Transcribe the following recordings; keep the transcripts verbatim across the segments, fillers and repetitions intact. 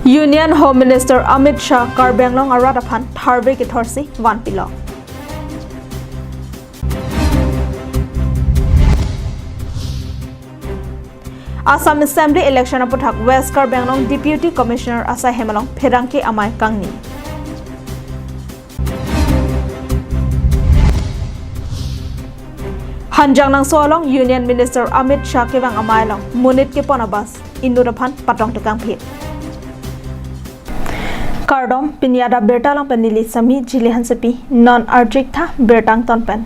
Union Home Minister Amit Shah Karbi Anglong arat aphan tharve kethorsi vanpilo. Assam Assembly election aputhak West Karbi Anglong Deputy Commissioner asai hem along pherangke amei kangni. Hanjangnangso along Union Minister Amit Shah kevang amei along monit kepon a-bus inut aphan patong tekangphi. Kardom, pini adap birta along pen neli Sami Jili Hansepi, non arjik tha birta angton pen.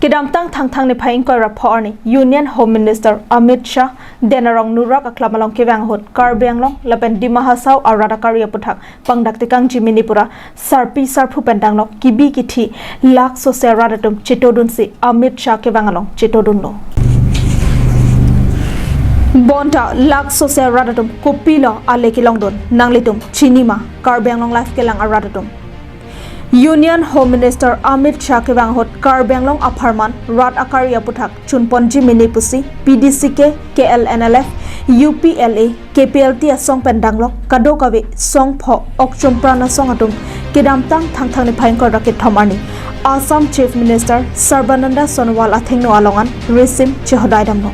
Kedamtang Thangthang niphai ingkoi ra pho arni Union Home Minister Amit Shah Den Arong Nurak Aklam along kevang ahut Karbi Anglong lapen Dima Hasao arat akari aputhak pangdak tekangji mini pura sarpi sarpo pen danglok kebi kethe laksose arat atum chetodunsi Amit Shah kevang along chetodunlo. Bonta laksose arat atum kopilo ale kelongdun, nanglitum chinima, Karbi Anglong Live kelang arat atum? Union Home Minister Amit Shah kevang ahut Karbi Anglong apharman rat akari aputhak chunponji mini pusi P D C K, K L N L F, U P L A, K P L T asong pen danglok kadokave song pho okchum pran asong atum kedamtang Thangthang niphai ingkoi ra kethom arni Assam Chief Minister Sarbananda Sonowal athengno along an risim chehodai damlo.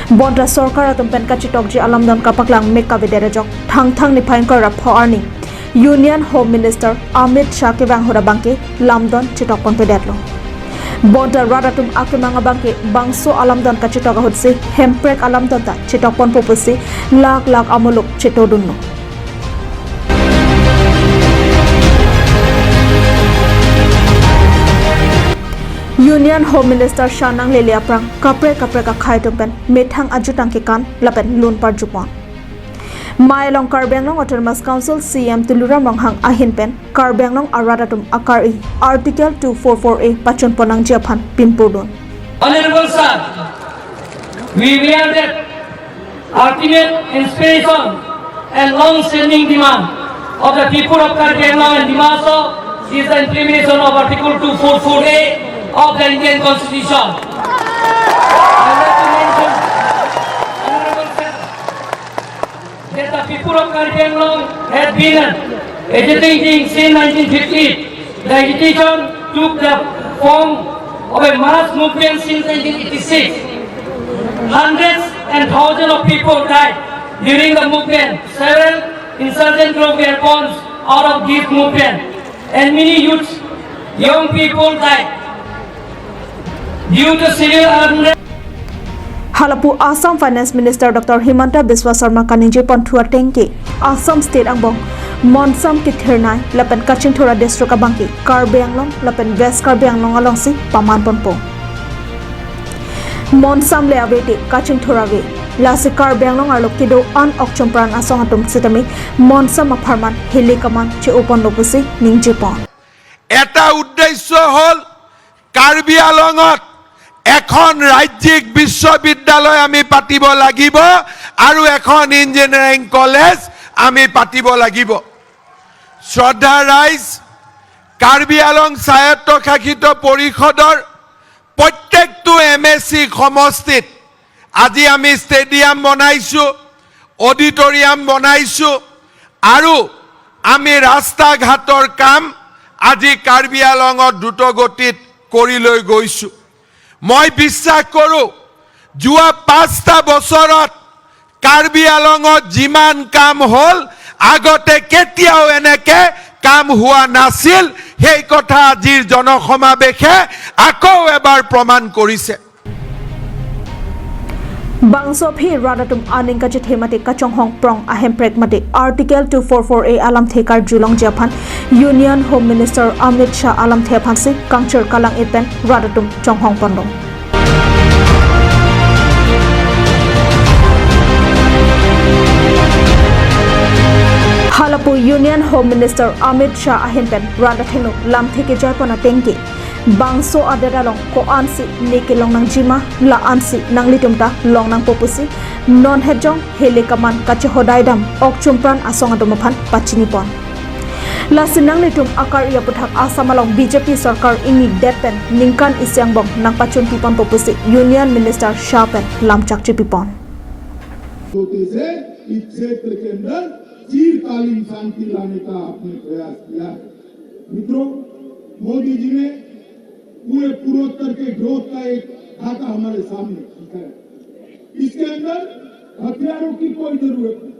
Bonta sorkar atum pen kachetokji alamdon kapaklang mek kavedet ajok Thangthang niphai ingkoi ra pho arni Union Home Minister Amit Shah kevang ahut abangke lamdon chetokponpedetlo. Bonta rat atum akemang abangke bangso alamdon kachetok ahutsi hemprek alamdon ta chetokponpo pusi lak lak amuluk chetodunlo. Union Home Minister Shah nanglele aphrang kaprek kaprek akhei atum pen methang ajutang kekan lapen lun parjupon. Mei along Karbi Anglong Autonomous Council C E M Tuliram Ronghang ahin pen Karbi Anglong arat atum akari Article two four four A pachunpon nangji aphan pimpurdun. Honorable sir, we were that ultimate inspiration and long-standing demand of the people of Karbi Anglong and Dima Hasao is the implementation of Article two four four A of the Indian Constitution. I would like to mention, Honorable sir, that the people of Karbi Anglong had been agitating since nineteen fifty. The agitation took the form of a mass movement since nineteen eighty-six. Hundreds and thousands of people died during the movement. Several insurgent groups were born out of this movement, and many youths, young people died due to civil unrest. Halapu Assam Finance Minister Doctor Himanta Biswa Sarma kaningjepon thu atengke, Assam State angbong Monsam kethirnei lapen kachingthur a-district abangke Karbi Anglong lapen West Karbi Anglong alongsi pamanponpo. Monsam le ave te kachingthur ave. Lasi Karbi Anglong arlo kedo-an okchum pran asong atum sitame Monsam apharman hili kaman che-oponlo pusi ningjepon. এটা উদ্দেশ্য হ'ল কাৰ্বি আলঙত এখন ৰাজ্যিক বিশ্ববিদ্যালয় আমি পাতিব লাগিব আৰু এখন ইঞ্জিনিয়াৰিং কলেজ আমি পাতিব লাগিব। শ্ৰদ্ধা ৰাইজ, কাৰ্বি আলং স্বায়ত্তশাসিত পৰিষদৰ প্ৰত্যেকটো এম এ চি সমষ্টিত আজি আমি ষ্টেডিয়াম বনাইছো, অডিটৰিয়াম বনাইছো আৰু আমি ৰাস্তা ঘাটৰ কাম আজি কাৰ্বি আলঙত দ্ৰুতগতিত কৰি লৈ গৈছো। মই বিশ্বাস কৰো, যোৱা পাঁচটা বছৰত কাৰ্বি আলঙত যিমান কাম হ'ল, আগতে কেতিয়াও এনেকে কাম হোৱা নাছিল। সেই কথা আজিৰ জনসমাৱেশে আকৌ এবাৰ প্ৰমাণ কৰিছে। Bangso aphi rat atum aning kachethemate kachonghong prong ahemprek mate Article two four four A alamthe karjulongji aphan Union Home Minister Amit Shah alamthe aphansi kangchir kalang-et pen rat atum chonghongponlo. Halapu Union Home Minister Amit Shah ahin pen rat athengno lamthe kejaipon atengke, bangso adet along ko-ansi ne kelong nangjima, la-ansi nanglitum ta long nangpo pusi non hetjong hili kaman kachehodai dam okchum pran asong atum aphan pachinipon. Lasi nanglitum akari aputhak Assam along B J P sorkar ingnidet pen ningkan isi angbong nangpachunpiponpo pusi Union Minister Shah pen lamchak chipipon. So they say, it said the candle, चिरकालीन शांति लाने का आपने प्रयास किया है। मित्रों, मोदी जी ने पूरे पूर्वोत्तर के ग्रोथ का एक खाता हमारे सामने रखा है। इसके अंदर हथियारों की कोई जरूरत नहीं।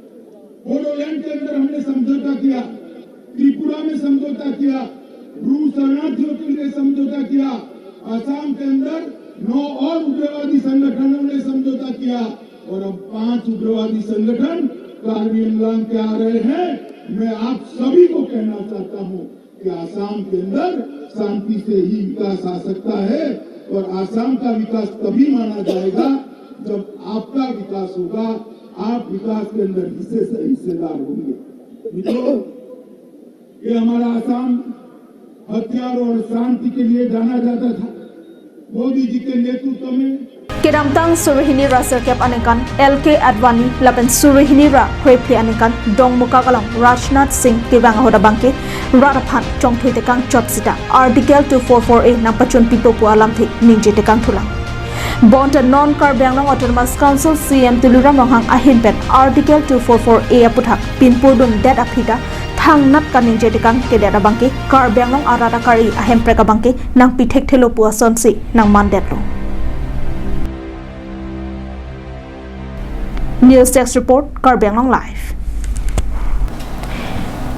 बोडोलैंड के अंदर हमने समझौता किया, त्रिपुरा में समझौता किया, ब्रू शरणार्थियों के लिए समझौता किया, आसाम के अंदर नौ और उग्रवादी संगठनों ने समझौता किया और अब पांच उग्रवादी संगठन कार्बी आंगलोंग के आ रहे हैं। मैं आप सभी को कहना चाहता हूं कि आसाम के अंदर शांति से ही विकास आ सकता है और आसाम का विकास तभी माना जाएगा जब आपका विकास होगा, आप विकास के अंदर हिस्से से हिस्सेदार होंगे। मित्रों, ये हमारा आसाम हथियार और शांति के लिए जाना जाता था। मोदी जी के नेतृत्व में Kedamtang suri hini ra sirkep aningkan L K Advani lapen suri hini ra krephli aningkan Dongmukak along Rajnath Singh kevang ahut abangke rat aphan chongthui tekang chot sita Article two four four A nangpachun pipo pu alamthe ningje tekang thulang. Bonta non Karbi Anglong Autonomous Council C M Tuliram Ronghang ahin pen Article two four four A aputhak pinpurdun det aphi ta thangnat kaningje tekang kedet abangke Karbi Anglong arat akari ahemprek abangke nangpi thekthelo pu asonsi nangmandetlo. News Desk Report, Karbi Anglong Live.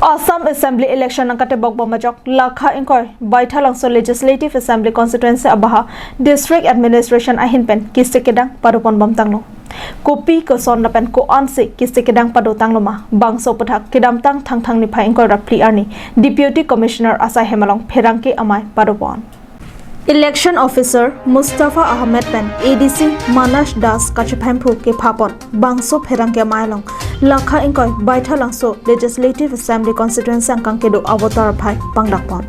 Assam Assembly Election nangkatebok bom ajok lakha ingkoi Baithalangso Legislative Assembly Constituency abaha District Administration ahin pen kisi kedang padopon bomtanglo. Kopi koson lapen ko-ansi kisi kedang padotanglo ma, bangso aputhak kedamtang Thangthang niphai ingkoi ra phli arni Deputy Commissioner asai hem along pherangke amei padopon. Election Officer Mustafa Ahmed pen A D C Manas Das kachephemphu kephapon bangso pherangke amei along lakha ingkoi Baithalangso Legislative Assembly Constituency angkang kedo avoter aphai pangdakpon.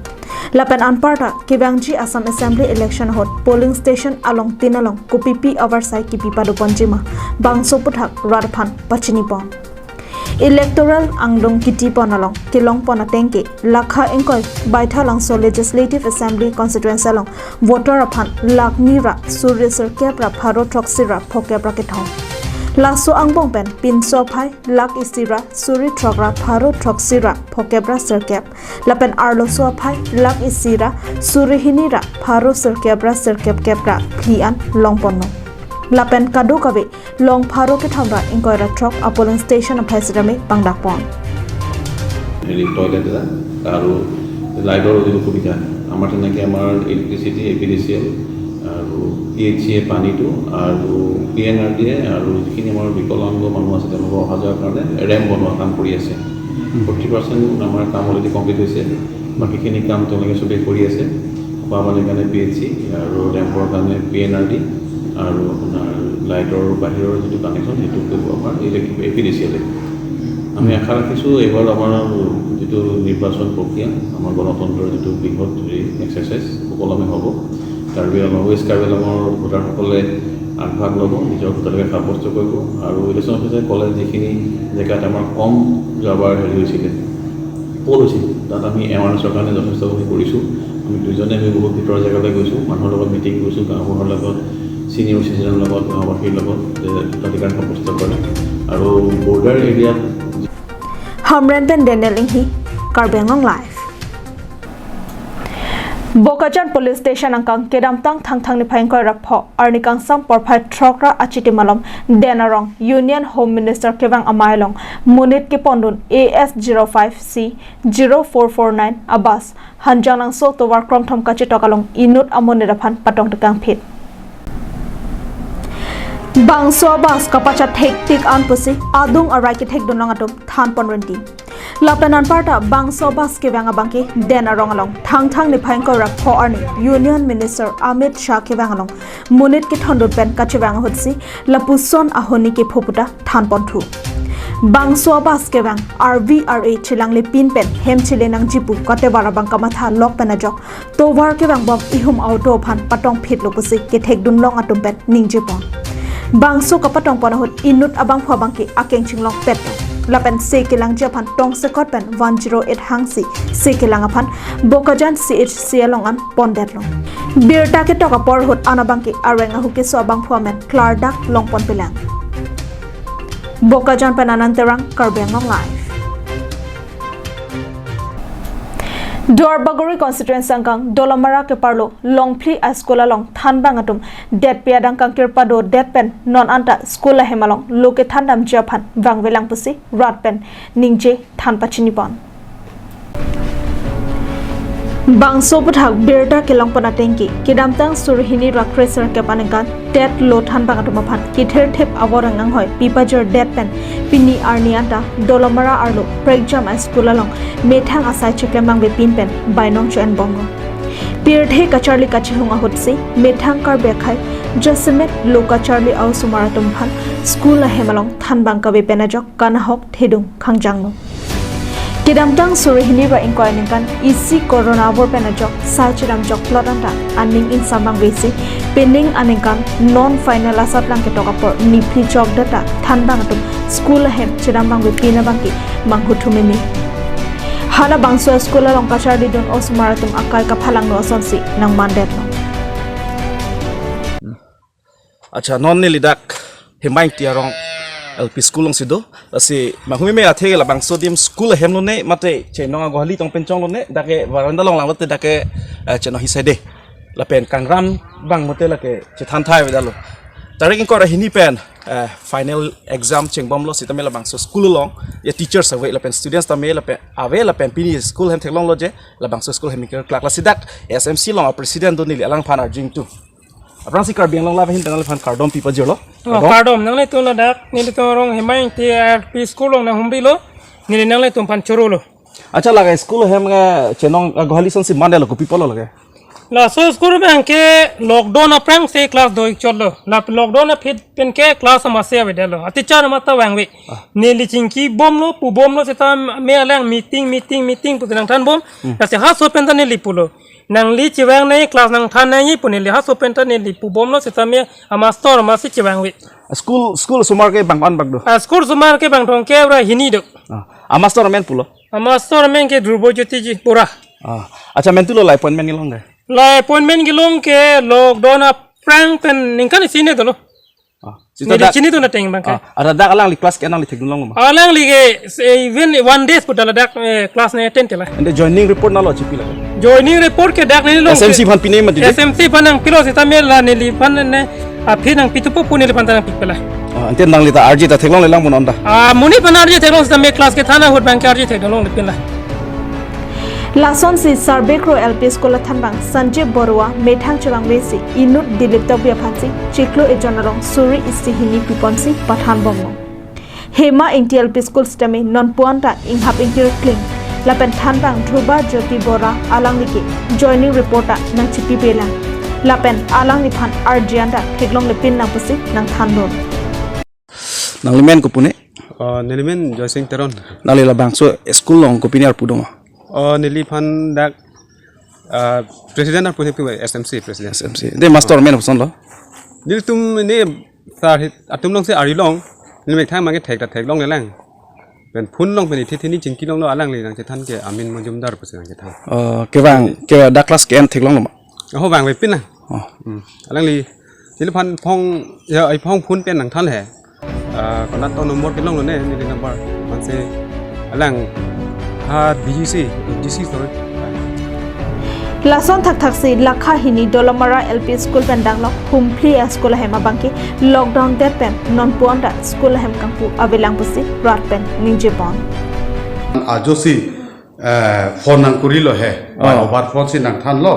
Lapen anparta kevangji Assam Assembly Election ahut polling station along tin along kopipi avarsai kipi padoponji ma, bangso aputhak rat aphan pachinipon. Electoral angdong kitipon along kelongpon atengke lakha ingkoi Baithalangso Legislative Assembly Constituency along voter aphan lakh ni ra suri sirkep ra pharo throksi ra phokep ra kethom. Laso angbong pen pinso aphai lakh isi ra suri throk ra pharo throksi ra phokep ra sirkep. Lapen arloso aphai lakh isi ra suri hini ra pharo sirkep ra sirkep kep ra phli an longponlo. Lapen kadokave long pharo kethom ra ingkoi ra throk apolling station aphai sitame pangdakpon. হেৰি toilet এটা আৰু লাইটৰ যিটো সুবিধা, আমাৰ তেনেকে আমাৰ electricity, A P D C L আৰু পি এইচ চি এ পানীটো আৰু পি এন আৰ ডি এ আৰু যিখিনি আমাৰ বিকলাংগ মানুহ আছে তেওঁলোকৰ অহা যোৱাৰ কাৰণে ৰেম্প বনোৱা কাম কৰি আছে। ফৰ্টি পাৰ্চেণ্ট আমাৰ কাম অলৰেডি কমপ্লিট হৈছে, বাকীখিনি কাম তেওঁলোকে চবেই কৰি আছে। খোৱা পানীৰ কাৰণে পি এইচ চি আৰু ৰেম্পৰ কাৰণে পি এন আৰ ডি আৰু আপোনাৰ লাইটৰ বাহিৰৰ যিটো কানেকশ্যন সেইটো কৰিব আমাৰ ইলেক্ট্ৰিক এ পি ডি চি এলে। আমি আশা ৰাখিছোঁ এইবাৰ আমাৰ যিটো নিৰ্বাচন প্ৰক্ৰিয়া, আমাৰ গণতন্ত্ৰৰ যিটো বৃহৎ হেৰি এক্সাৰচাইজ সুকলমে হ'ব। কাৰ্বি আংলং, ৱেষ্ট কাৰ্বি আংলঙৰ ভোটাৰসকলে আগভাগ ল'ব, নিজৰ ভোটাধিকাৰ সাব্যস্ত কৰিব আৰু ইলেকশ্যন অফিচাৰে ক'লে যিখিনি জেগাত আমাৰ কম যোৱাবাৰ হেৰি হৈছিলে, পল হৈছিল, তাত আমি এৱাৰনেছৰ কাৰণে যথেষ্টখিনি কৰিছোঁ। আমি দুইজনে আমি বহুত ভিতৰৰ জেগালৈ গৈছোঁ, মানুহৰ লগত মিটিং কৰিছোঁ, গাঁওবুঢ়াৰ লগত, ছিনিয়ৰ চিটিজেনৰ লগত, গাঁওবাসীৰ লগত যে ভোটাধিকাৰ সাব্যস্ত কৰে আৰু বৰ্ডাৰ এৰিয়াত Hamren pen Daniel Inghi, Karbi Anglong Live. Bokajan Police Station angkang kedamtang Thangthang niphai ingkoi ra pho arni kangsam porphai throk ra achiti malom Den Arong Union Home Minister kevang amei along monit kepondun A S zero five C zero four four nine a bus Hanjanglangso tovar krongthom kachetok along inut amonit aphan patong tekangphit. Bangso a bus kapachethek tik an pusi adung arai kethekdun long atum thanpon rinti. Lapen anparta bangso a bus kevang abangke Den Arong along Thangthang niphai ingkoi ra pho arni Union Minister Amit Shah kevang along monit kethondun pen kachevang ahutsi lapuson ahoni kepho puta thanponthu. Bangso a bus kevang R V R A chelangle pin pen hem chele nangji pu katevar abang kamatha lok pen ajok tovar kevangbom ihum auto aphan patongphitlo pusi kethekdun long atum pen ningjepon. Bangso kapatongpon ahut inut abangphu abangke akeng chinglongpet. Lapen se kelangji aphan tongsekot pen one zero eight hangsi se kelang aphan Bokajan C H C along an pondetlo. Birta ketok apor ahut an abangke areng ahu keso abangphu amen klardak longponpelang. Bokajan pen Anand Terang, Karbi Anglong Live. Duarbagori constituency angkang Dolamara keparlo Longphli a school along thanbang atum detpi adang kangkir padodet pen non anta school ahem along lo kethan damji aphan vangvelang pusi rat pen ningje than pachini pon. Bangso aputhak birta kelong pon atengke, kedamtang suri hini ra kre sirkep aningkan TET lo thanbang atum aphan kithirthip avoreng anghoi pi pajirdet pen pini arni anta Dolamara arlo Prekjam a school along methang asai cheklem vangvepin pen bainong cho-en bomlo. Pirthe kacharli kachehung ahutsi methang Karbi akhei jasemet lo kacharli a-osomar atum aphan school ahem along thanbang kave pen ajok kanahok thedung khangjanglo. Kedamtang suri hini ra ingkoi aningkan isi corona avur pen ajok sai chedam jokplot anta aning ingsam vangvesi pining aningkan non final asatlang ketok apor niphli chokdet ta thanbang atum school ahem chedam vangvepin abangke manghuthumeme. Halabangso school along kacharlidun osomar atum akai kaphalangno asonsi nangmandetlo. Acha, non neli dak Hemai Ingti arong L P school alongsi do. Lasi manghumeme athe labangso adim school ahem lone mate chenong agohali tong pen chong lone, dak ke veranda along langlote dak ke, eh, chenong hisai de. Lapen kangram bang mate lake chethan thai avedetlo. Tarik ingkoi ra hini pen, eh, final exam chengbomlo sitame labangso school along ya teachers ave lapen students tame lapen ave lapen pini school ahem theklonglo je labangso school ahem ingkir klak. Lasi dak S M C along a president do neli alangphan arjing tu. Aphrangsi Karbi Anglong Live ahin pen nangliphan kardom pi pajirlo. Oh, kardom. Kardom. Nanglitum ladak, nelitum arong Hemai Ingti L P school along nanghumrilo. Neli nanglitum aphan chorolo. Acha, lake school ahem ke chenong agohali asonsi mandetlo, kopi apotlo lake? Laso school abangke lockdown aphrangsi class do-ik chotlo. La lockdown aphi penke class amase avedetlo. A teacher amat ta vangve. Ah. Neli chingki bomlo, pu bomlo sitame alang meeting, meeting, meeting pu nangthan bom. Hmm. Lasi halaso pen ta neli pulo. Nangli chevangnei, class nangthannei pu neli halaso pen ta neli pu bomlo sitame a master amatsi chevangve. School, school osomar ke bang ko-an bak do? A school osomar ke bang thomkep ra hini do. Ah, a master amen pulo? A master amen ke Dhruba Jyoti ji Bora. Ah, acha, mentu lo la appointment kelong ke? La appointment kelong ke lockdown aphrang pen ningkan isi ne dolo. Ah, sita neli dak chini tu nateng bang ke. Ah, ada dak alangli class ke nangli thekdun longlo ma? Alangli ke, eh, even one days put ladak, eh, class ne attend tela. Ante joining report nanglo chipi la? Joining report ke dak neli long S M C ke. Aphan pine mati de? S M C aphan nangpilo sitame la neliphan ne aphi nangpitupo pu neliphan ta nangpipela. Ah, ante nangli ta arje ta theklonglelang mo non ta? Ah, monit aphan arje theklong sitame class kethan ahut bangke arje theklonglepinla. Lasonsi Sarbekro L P School athanbang Sanjib Baruah methang chevangvesi inut Dilip Tokbi aphansi chiklo ejon arong suri isi hini piponsi pathan bomlo. Hemai Ingti L P School sitame nonpu anta inghap ingkir kling. Lapen thanbang Dhruba Jyoti Bora alangli ke joining report ta nangchipipelang. Lapen alangliphan arje anta theklonglepinlang pusi nangthandun. Nangli men kopi ne? Oh, neli men Joysing Teron. Nangli labangso school along kopi ne arpu do ma? Oh, neliphan dak, ah, president arpu ne pi S M C president. S M C. De master men kosonlo? Nelitum ne sir hit atum alongsi ari long. Neli methang mangke thek ta theklonglelang. Pen phone along pen ithi thini chingki longlo alangli nangchethan ke Amin Majumdar pusi nangchethan. Oh, kevang, kevang dak class ke-en theklonglo ma? Oh, vangvepinlang. Oh. Hmm. Alangli, neliphan phong, ya, ai phong phone pen nangthan he. Ah, konat to number kelonglo ne, neli number. Manse, alang, ha, B G C, B G C, sorry. Lason thakthaksi, lakha hini Dolamara L P School pen danglok, Humphli a school ahem abangke, lockdown det pen, nonpu anta school ahem kangpu avelang pusi, rat pen, ningje pon. Ajosi, eh, phone nangkurilo he. Bai Oh. over phone si nangthanlo.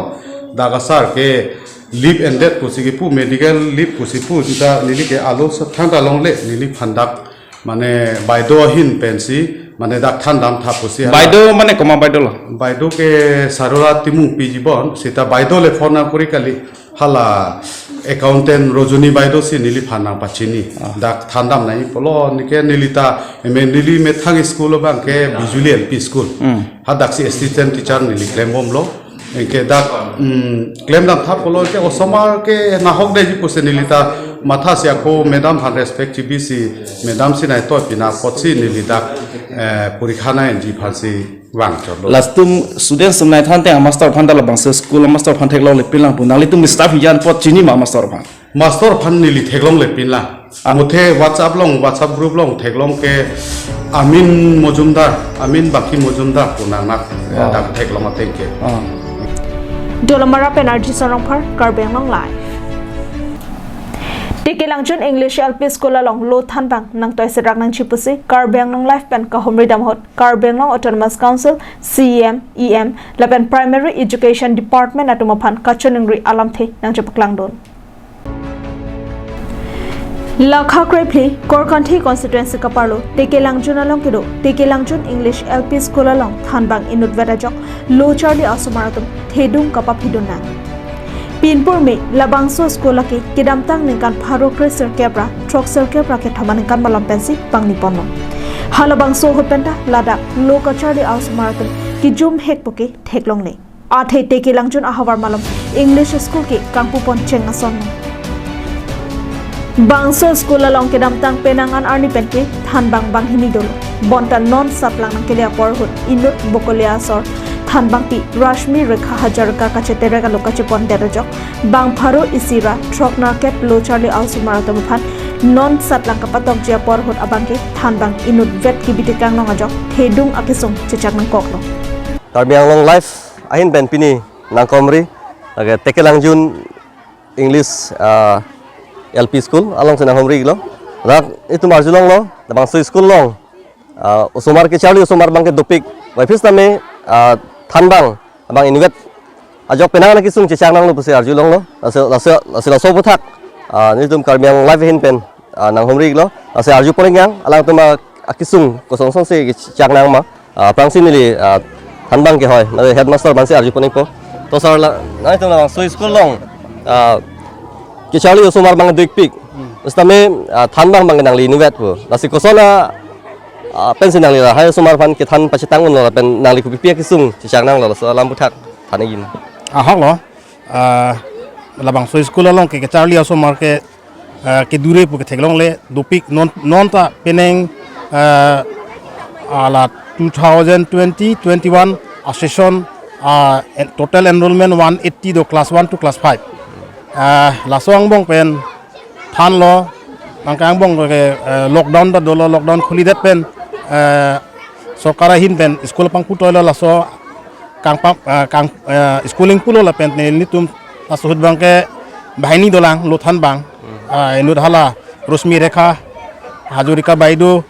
Dak asar ke leave endet pusi kepu, medical leave pusi pu, jita neli ke alo sa thangta longle, neliphan dak, mane baido ahin pensi, mane dak than damtha pusi hala. Baido mane komat baido lo? Baido ke Sarora Timung P G bon, sita baido le phone nangkuri kali. Hala accountant Rojoni baido si neliphan nangpachini. Ah. Dak than damnoi pulo, neke neli ta, eme neli methang school abangke Bijuli L P school. Hmm. Hadaksi assistant teacher neli klem bomlo. Anke dak, mm, klem damtha pulo ke osomar ke nahokdeji pusi neli ta mathasi ako madam aphan respect chibisi madam si nai to pina apotsi neli dak, eh, porikha nai ji aphansi vang chotlo. Latum students atum nai thanteng a master aphan ta labangso school a master aphan theklonglepinlang pu. Nanglitum staff jan apot chini ma master aphan? Master aphan neli theklonglepinlang. Muthe WhatsApp along, WhatsApp group along theklong ke Amin Mojumdar, Amin Baki Mojumdar pu nangnak, ah, dak theklong ateng ke. Ah. Dolamara pen R J Sarongphar, Karbi Anglong Live. Tekelangjun English L P School along lo thanbang nangtoi serak nangji pusi Karbi Anglong Live pen kahumri dam ahut Karbi Anglong Autonomous Council C E M, E M lapen Primary Education Department atum aphan kachiningri alamthe nangchepaklangdun. Lakha krephli Korkanthi constituency kaparlo Tekelangjun along kedo Tekelangjun English L P School along thanbang inutvet ajok lo charli asomar atum thedung kapaphidun nang. Pinpur me labangso school lake kedamtang ningkan pharo kre sirkep ra throk sirkep ra kethom aningkan malom pensi pangni ponlo. Halabangso ahut penta ladak lo kacharli asomar atum kejum hek puke theklongle. Athe Tekelangjun ahavar malom English school ke kangpupon cheng ason. Bangso school along kedamtang penang an arni penke thanbang banghini dolo. Bonta non satlang nangkele apor ahut inut bokolia asor thanbangpi Rashmi Rekha Hazarika kacheterek alo kachepondet ajok bang pharo isi ra throk nerkep lo charli asomar atum aphan non satlang kapatokji apor ahut abangke thanbang inutvet kebi tekang nang ajok thedung akesung chechak nangkoklo. Karbi Anglong Live ahin pen pini nangkahumri, lake Tekelangjun English, ah, L P School alongsi nanghumrilo. Dak itum arjulonglo, labangso school along, ah, osomar kecharli osomar abangke dopik. Waipis tame, ah, thanbang abang inutvet ajok penang an akesung chechak nanglo pusi arjulonglo. Lasi, lasi, lasi laso aphuthak, ah, nelitum Karbi Anglong Live ahin pen, ah, nanghumrilo. Lasi arjupon iknang, alangtum akesung kosonson si chechak nang ma. Ah, aphrangsi neli, ah, thanbang kehoi, mane headmaster abangsi arjupon ikpo. To sir, la, nangtum labangso school along, ah, kecharli osomar abang dopikpik. Sitame, ah, thanbang abang nangli inutvetpo. Lasi koson a, ah, pensi nangli lahai osomar aphan kethan pachetang unlo lapen nangli kopipi akesung chechak nanglo, laso alam aphuthak than ikji. Ahoklo, ah, labangso school along ke kecharli asomar ke, ah, kedure pu ketheklongle dopik non, non ta penang, ah, ala two thousand twenty twenty-one a-session, ah, en-, total enrollment one eighty do class one to class five. Ah, laso angbong pen thanlo, nangke angbong ke, eh, lockdown ta dolo, lockdown khulidet pen, eh, sorkar ahin pen school pangputoilo laso kangpap, eh, kang, eh, schooling pulo lapen nelitum laso ahut abangke banghini dolang lo thanbang. Ah, inut hala Rashmi Rekha Hazarika Baido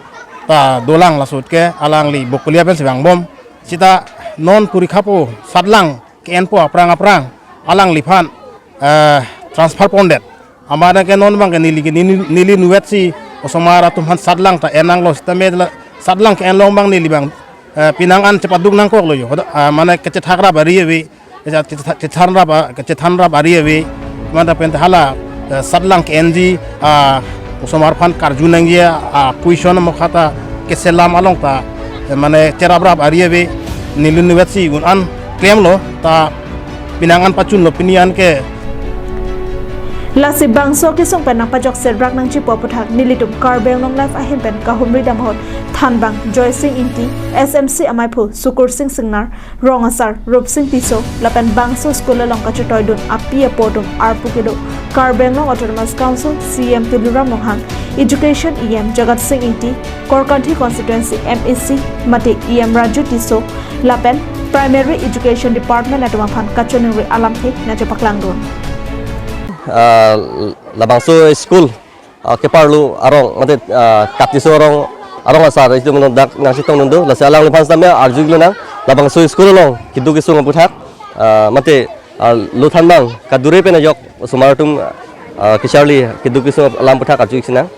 ta dolang laso ahut ke alangli bokolia pensi vangbom. Sita non porikha po satlang ke-enpo aphrang aphrang alangliphan, eh, transfer pondet. Amat ke non abangke neli ke neli, neli inutvetsi osomar atum aphan satlang ta en nanglo sitame la satlang ke-enlong abang neli abang, eh, penang an chepaduk nangkoklo jo. Hoda, ah, mane kachethak rap ari ave, kachethak, kachethan rap, ah, kachethan rap ari ave. Mane penta hala, eh, satlang ke-enji, ah, osomar aphan karju nangji, ah, question mokha ta keselam along ta, eh, mane cherap rap ari ave, neli inutvetsi un an klemlo ta penang an pachunlo pini an ke. Lasi bangso kesung pen nangpajok serak nangji pu aphuthak nelitum Karbi Anglong Live ahin pen kahumri dam ahut thanbang Joysing Ingti, S M C amaiphu Sukursing Singnar, rong asar Rupsing Tisso lapen bangso school along kachetoidun api apo atum arpu kedo Karbi Anglong Autonomous Council C E M Tuliram Ronghang, Education E M Jagatsing Ingti, Korkanthi Constituency M A C mate E M Raju Tisso lapen Primary Education Department atum aphan kachiningri alamthe nangchepaklangdun. Ah, labangso school, ah, keparlo arong, mate, ah, Katiso arong, arong asar, itum dak nangchetongdun do, lasi alangliphan sitame arjulonang, labangso school along keduk kesung aphuthak, ah, mate, ah, lo thanbang kadure pen ajok osomar atum, ah, kecharli keduk kesung alam aphuthak arju iksinang.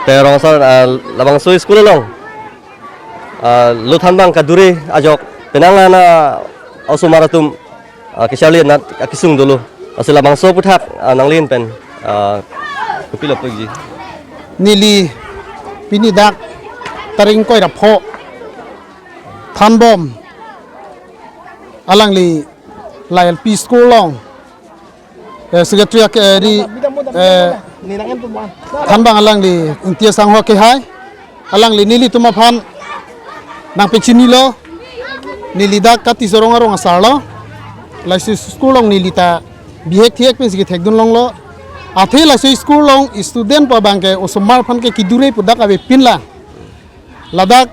Te rong asar, ah, labangso school along, ah, lo thanbang kadure ajok penang an osomar atum, ah, kecharli anat akesung dolo. Lasi labangso aphuthak, ah, nangli ahin pen, ah, kopilo pu ikji. Neli pini dak tarik ingkoi ra pho thanbom alangli la L P school along, eh, secretary ak-, eh, ri, eh, thanbang alangli Ingti asangho kehai, alangli nelitum aphan nangpachinilo, neli dak Katiso arong arong asarlo, lasi school along neli ta bihek thihek pensi kethekdun longlo, Athe laso school along student pu abang ke osomar aphan ke kidure pu dak avepin lang. Ladak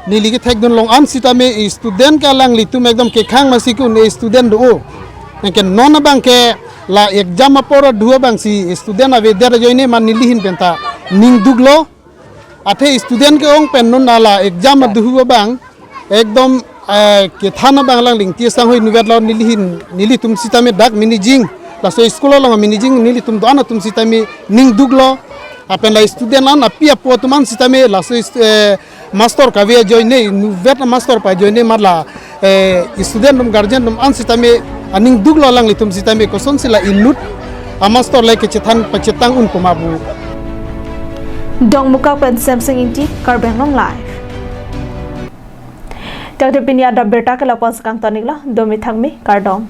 neli kethekdun along an sitame student ke alanglitum ekdom kekhang masi kun student do. Anke non abang ke la exam apor adhu abang si student avedet ajoine ma neli ahin penta ningduklo. Athe student ke-ong pen non la exam adhu abang ekdom eh, kethan abang alangli ingti sang hoi nuvetlo neli ahin, nelitum sitame dak managing, laso school along managing nelitum do-an atum sitame ningduklo. Lapen la student an api apo atum an sitame laso is- eh, master kave ajoine nuvet master pu ajoine ma la eh, student atum guardian atum an sitame aningduklo alanglitum sitame kosonsi la inut amaster le kechethan pachetang un pu ma pu. Dongmukak pen Samsung Ingti, Karbi Anglong Live. Tangte pini adap birta ke lapu-an si kangton-iklo, domi thangmi, kardom.